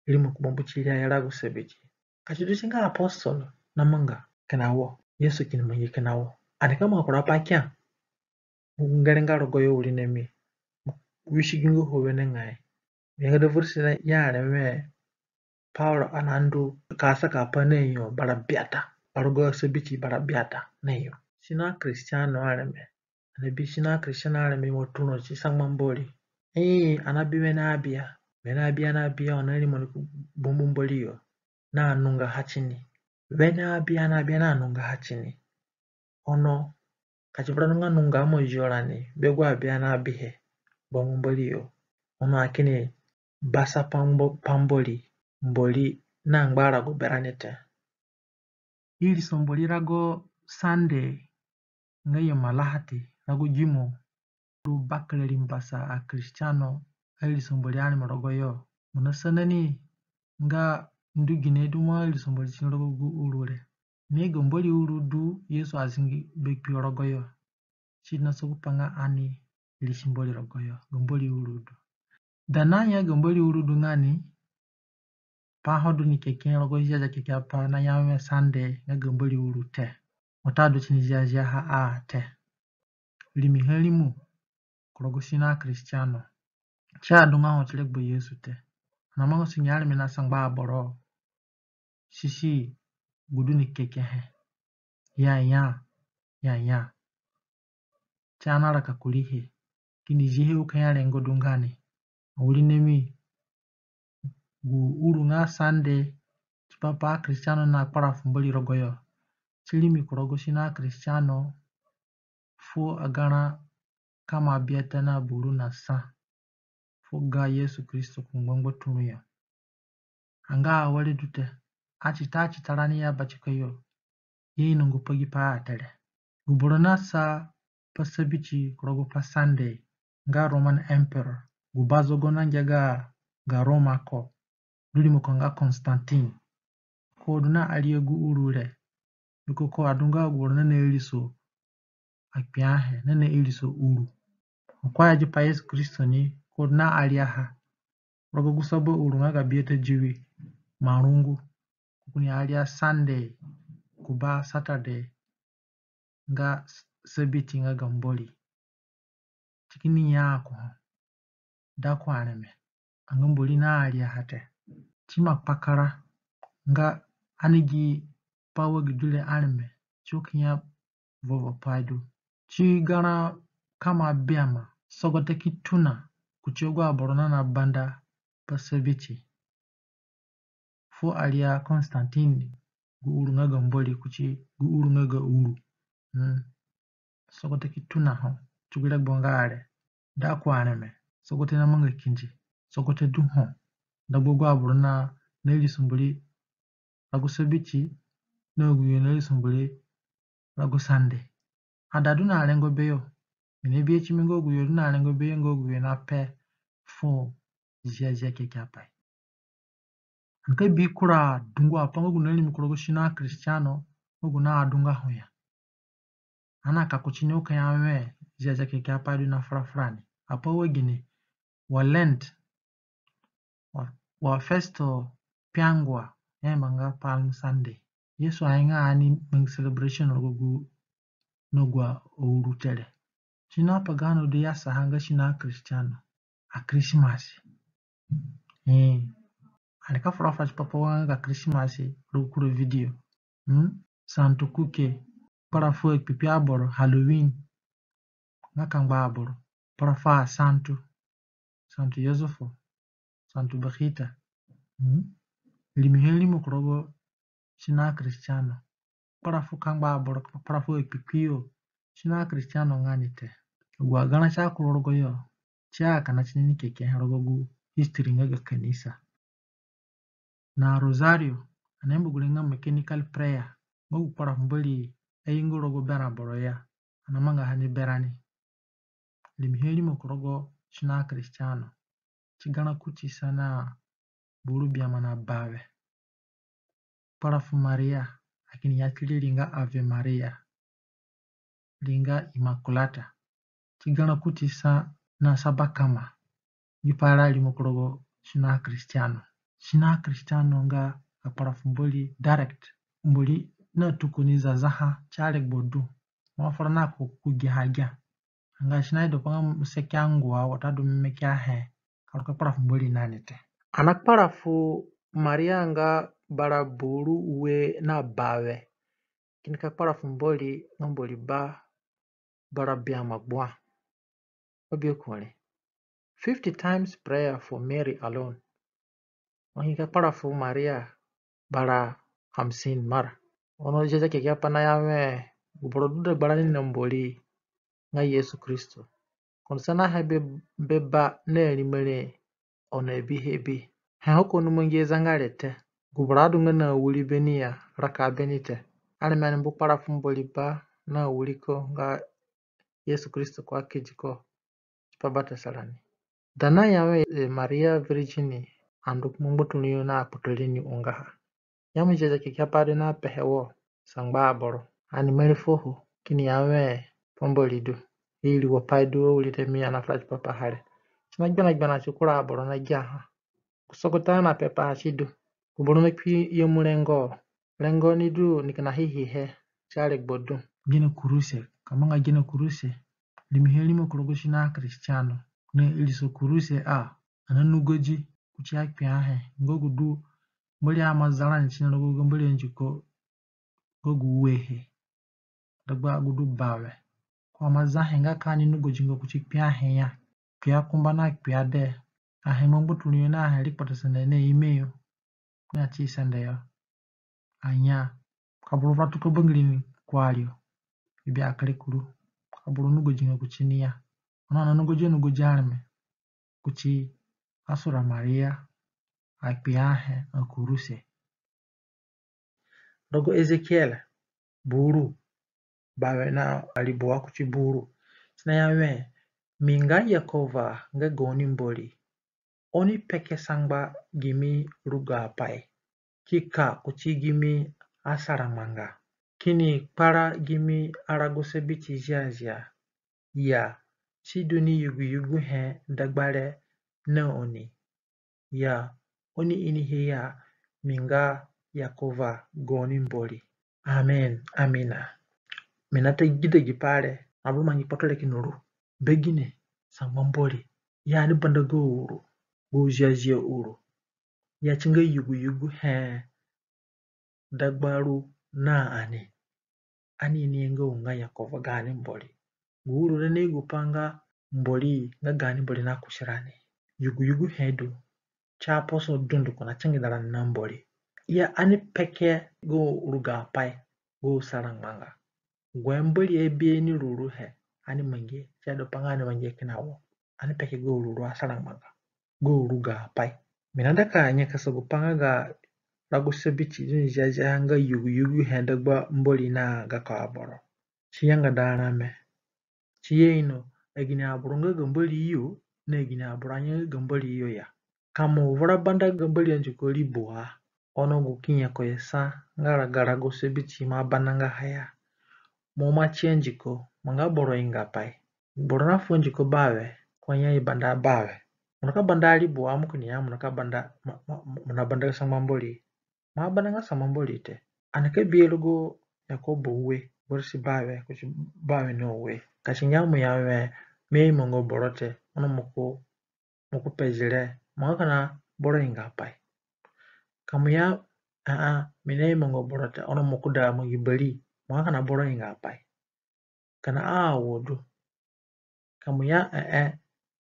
rimo ku bambu ti ri ayo rago Sabiti. Ka si du si nga apostolo namanga kina wo, Yesu kini mangi kina wo. Ani ka manga kura pai kia. Ngere nga rogo yo wiri nami. Wisi gi nga ho wenengai. Yanga da versi na ya areme Paulo anandu ka saka pai na yo bara biata. Arogo Sabiti bara biata na yo. Si na Kristiano areme. Ani bi si na Kristiano areme wa turo si sangba Mbori. Ee, ani abi wene abia. Wene abia ani abi ya, oni rimo ni ku bambu Mbori yo. Na nunga ha tini. Wene abia ani abi ya na nunga ha tini. Ono, ka si vura nunga nunga mo zio rani, be gu abia ani abihe, bambu Mbori yo. Ono akini basa pa Mbo-, pa Mbori, Mbori na ngbarago berani te. Iriso Mbori rago Sande, nga yo malahati, rago gimo, du bakere rimbasa aKristiano, airiso Mbori areme rogo yo. Mo nasana ni nga ndu gine du mo airiso Mbori tini rogo gu uru re. Ni ga Mbori uru du Yesu azingi be kpio rogo yo. Si du na sogo pa nga ani irisi Mbori rogo yo, ga Mbori uru du. Da na ya ga Mbori uru du nga ni, pa ho du ni keke rogo Ziazia Kekeapai naya we Sande nga ga Mbori uru te. Watadu tini ziazia ha a te. Rimi ha rimo ku rogo si na Kristiano. Si adunga ho ti regbo Yesu te. Ani amanga sunge areme na sangba aboro. Sisi gu du ni kekehe. Ya ya, ya ya. Si anaraka kuriihe. Kini zihe u ka ya rengo du nga ni. Wiri nami gu uru nga Sande, tipa pa Kristiano na kpara fu Mbori rogo yo. Si rimi ku rogo si na Kristiano, fuo agarã kama biata na buru na sa. Fuo ga Yesu Kristo ku ngbangbaturũ yo. Anga awere du te, atita atita rani ya batika yo. I inongo pa gi pai a te re. Gu boro nasa pa Sabiti ku rogo pa Sande nga Roman Emperor, gu bazogo nangia ga Roma ko, du rimoko nga Constantine. Ko du na aria gu uru re. Mbiko ko adunga gu boro nana iriso akpiahe, nana iriso uru. Ko aya gi pa Yesu Kristo ni, ko du na ariaha rogo gu saba uru nga ga biata diwi marungu. Ko kini aria Sande ku ba Saturday nga s-, Sabiti nga ga Mbori. Si kini ya ku ho. Da ku areme. Anga Mbori na ariaha te. Si ima kpakara nga ani gi pa wa gi du re areme. Si ki ya vovo pai du. Si garã kama biama. Sogote ki tona kuti agu aboro nana banda pa Sabiti. Fuo aria Constantine gu uru nga ga Mbori kuti gu uru nga ga uru. Mm. Sogote ki tona ho ti gu regbo nga re. Da ku areme. Sogote namanga kindi. Sogote du ho dagba agu aboro na, na iriso Mbori rago Sabiti, na agu yo na iriso Mbori rago Sande. Ada du na rengo beyo. Mi nabihe timi nga agu yo du na rengo beyo nga agu yo nape fu Ziazia Kekeapai. Ani ka bi kura dungu apai nga gu narimi ku rogo si na Kristiano, nga gu naadunga ho ya. Ani aka kuti ni u ka ya we Ziazia Kekeapai du na fura furani. Apai wa gine, wa Lent, wa, wa Festo Piangua, i aimanga Palm Sunday. Yesu ainonga ani mangi celebration rogo gu na gu auru te re. Si na pagano du ya saha nga si na Kristiano. A Christmas. Ee. Ani ka fura fura tipa pa wa nga ga Christmas rogo kura video. Hmm? Santu kuke. Kpara fu akpipi aboro, Halloween. Nga kangba aboro. Kpara fu asantu. Santu Yosefu, Santu Bakhita. Hmm? Rimihe rimo ku rogo sino aKristiano. Kpara fu kangba aboro, kpara fu akpikpi yo. Sino aKristiano nga ni te. Agu agarã si akuru rogoyo, si akana tini ni kekehe rogo gu history nga ga kanisa. Na Rosario, ani ayamba gu re nga mechanical prayer, nga gu kpara fu Mbori ayingo rogo berã boro ya, ani amangaha ni berani. Rimihe rimo ku rogo sino aKristiano. Ti garã kuti sa na buru biama na bawe. Kpara fu Maria, a kini ya tiri ri nga Ave Maria, ri nga Immaculata. Ti garã kuti sa na saba kama. Gi pai re arimo ku rogo sino aKristiano. Sino aKristiano nga akpara fu Mbori direct. Mbori na tuko ni zazaha ti aregbo du. Mo afura na ko ku giaha gia. Anga si naido pa nga mo saki angua watadu mo meke ahe ka ru ka kpara fu Mbori na ni te. Ani akpara fu Maria nga bara buru ue na bawe. Kini ka kpara fu Mbori nga Mbori Ba bara biama gbua. Wa bi ko re. Fifty times prayer for Mary alone. Wa kini ka kpara fu Maria bara hamsin mara. Ono Ziazia Kekeapai naya wẽ, gu boro du dagbarani na Mbori nga Yesu Kristo. Ko ni sanahe be, be Ba na rimo re, ono abihe bi. He ho ko ni mangi zanga re te. Gu boro adunga na wiri beni ya raka beni te. Areme ani mbu kpara fu Mbori Ba na wiri ko nga Yesu Kristo ko akedi ko tipa batasa rani. Da naya wẽ, eh, Maria Virgini andu ku ngbangbaturũ yo na kpoto re ni ungaha. Ya mo Ziazia Kekeapai du na pehe wo, sangba aboro. Ani mari fuoho, kini ya wẽ, pa Mbori du. Iriwo pai du awirite mi anafura tipa paha re. Si nagbanagbana ti kura aboro nagiaha. Ku sogote ani apepaha si du. Gu boro nakpi nyemu rengo. Rengo ni du ni kina hihihe ti aregbo du. Gene kuruse, ka manga gene kuruse. Rimihe rimo ku rogo sino aKristiano. Na iriso kuruse a, ani anugodi kuti akpiahe. Nga gu du Mbori aima za rani tini rogo ga Mbori andiko nga gu uehe. Dagba gu du bawe. Ko aima zahe nga ka ani nugodi nga kuti kpiahe ya. Kpia kumba na kpia dee. Ahe ngbangbaturũ yo na ahe rikpata sende na ime yo. Na ti sende yo. Anya. Ka boro vura tuko bangiri ni kuari yo. Ibi akere kuru. Ka boro nugodi nga kuti ni ya. Ono ani anugodi anugodi areme. Kuti asura Maria. Akpiahe akuruse. Rogo Ezekiel buru, bawe na ribua kuti buru. Si naya wẽ, mi nga Yekova nga gaoni Mbori. Oni peke sangba gimi rugapai, ki ka kuti gimi asarangbanga, kini kpara gimi arago Sabiti ziazia. Ya, si du ni yuguyuguhe dagba re na oni. Ya, oni inihe ya mi nga Yekova gaoni Mbori. Amen. Amina. Mi nata gida gi pai re, aboro mangi kpoto re kini ru. Be gine sangba Mbori? Ya ani banda ga uru, ga ziazia uru. Ya si nga yuguyuguhe dagba ru na ani. Ani ini nga u nga Yekova gaani Mbori. Gu uru re ni gu pa nga Mbori nga gaani Mbori na kusi rani. Yuguyuguhe du. Si aposo dunduko na sangida rani na Mbori. Ya ani peke ga rugapai, ga sarangbanga. Gu Mbori abihe ni ruruhe, ani mangihe, si adu pa nga ani mangihe kina wo. Ani peke ga ruru asarangbanga. Ga rugapai. Mi naida ka nyakasa gu pa nga ga rago Sabiti du ni ziazia ha nga yuguyuguhe dagba Mbori na gako aboro. Si yangada arame. Si ye ino, agini aboro nga ga Mbori yo, na agini aboro anya nga ga Mbori yo ya. Ka mo vura banda ga Mbori andiko ribua, ono gu ki nyakasa nga rago Sabiti mo abananga ha ya. Mo ima si andiko, mo nga boro ingapai. Boro nafu andiko bawe, ko anya i banda bawe. Mo nika banda ribua, mo kini ya mo nika banda, mo, mo, mo nabanda sangba Mbori. Mo abandanga sangba Mbori te. Ani ka bi rogo Yakobo ue, veresi bawe, kuti bawe na ue. Ka si nga mo ya wẽ, mi aimonga boro te, ono mo ku, mo ku pe zire, mo nga kina boro ingapai. Ka mo ya, aa, mi naimonga boro te, ono mo ku da mangi bari, mo nga kina boro ingapai. Kina a wo du. Ka mo ya, ee,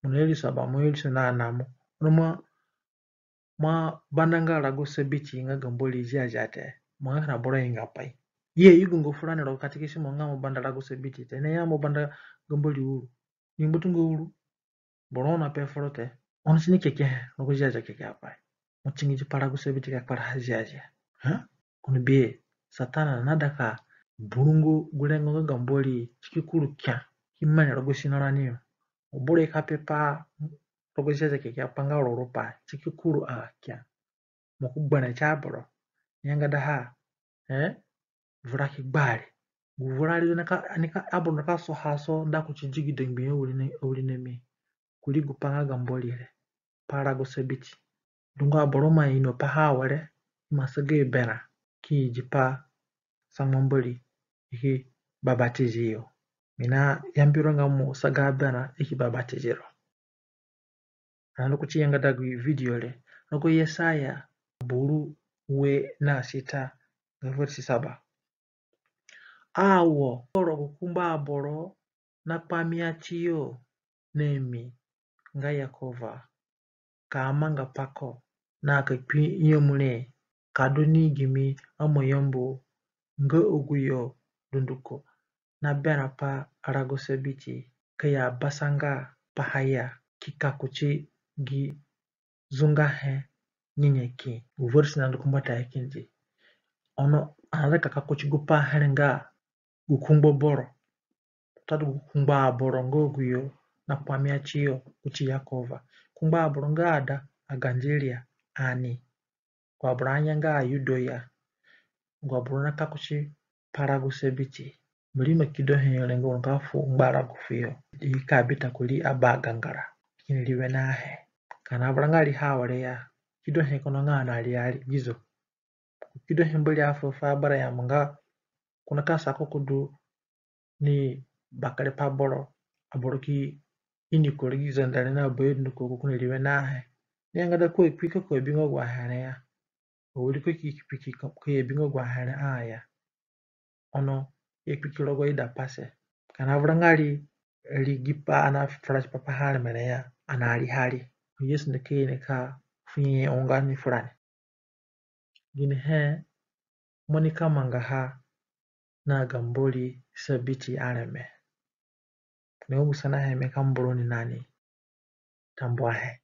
mo Mo na irisa ba, mo irisa na namo. Ono mo, mo abandanga rago Sabiti nga ga Mbori ziazia te. Mo nga kina boro ingapai. I ayugonga furani rogo katikisimo nga mo banda rago Sabiti te. I naya mo banda ga Mbori uru. I ngbatunga uru. Boro na pe foro te. Ono si ni kekehe rogo Ziazia Kekeapai. Mo tingidi pa rago Sabiti ka kparaha ziazia. Ha? Ko ni bihe, Satana naida ka burungo gu rengo nga ga Mbori, si ki kuru kia, ki mani rogo sino rani yo. Ho boro i ka pepa rogo Ziazia Kekeapai nga ruru pai, si ki kuru a kia. Mo ki gbere ti aboro. Nyanga daha, eh? Vura ki gbari. Gu vura ri nika, nika, aboro nika soha so nda kuti digido ngbii awirinami. Kurii gupai nga ga Mbori re. Pa rago Sabiti. Dungu aboro ima ino paha awere, ima saga berã ki idi pa sangba Mbori, i ki babatizi yo. Mi nayambi ro nga mo saga berã, i ki babatizi ro. Ani ndu kuti yangada gu video re. Rogo Yesaya buru ue na sita, ga versi saba. Awo, oro gu kungbo aboro na kpamia tiyo na mi nga Yekova, ka manga pa ko, na ka kpi nyemu re, ka du ni gimi amoyambu nga agu yo dunduko na berã pa rago Sabiti, ka ya basanga paha ya, ki ka kuti gi zungahe nyanyaki. Gu versi nandu ku mbatayo kindi. Ono ani aida ka ka kuti gupai here nga gu kungbo boro, watadu gu kungbo aboro nga agu yo na kpamia tiyo kuti Yekova. Kungbo aboro nga ada, agandiria, ani. Agu aboro anya nga aYudo ya. Agu aboro na ka kuti pa rago Sabiti. Mi rimo kidohe yo re nga oni ka fu ngbarago fuyo. I ka bi ta kurii abagangara. Kini ri wenehe. Ka ani avuranga riihe awere ya, kidohe kono nga ani ari ari gizo. Kidohe Mbori afu fu Abarayama nga ko nika sa ko ko du ni bakere pa boro, aboro ki ini ko rogo gi zandare na bayo dunduko, ko kini ri wenehe. Ni yangada ko akpi ka ko abinga agu ahe re ya. Awiri ko ki kpi ki ko abinga agu ahe re a ya. Ono i akpi ki rogo idapase. Ka ani avuranga ri, ri gipai ani afura tipa paha areme re ya, ani arihe ari. Yesu nika ye nika fu nyanya unga ni furani. Ginihe mo nika mangaha na ga Mbori Sabiti areme? Ni gu sanahe mi ka mbu roni na ni. Tambuahe.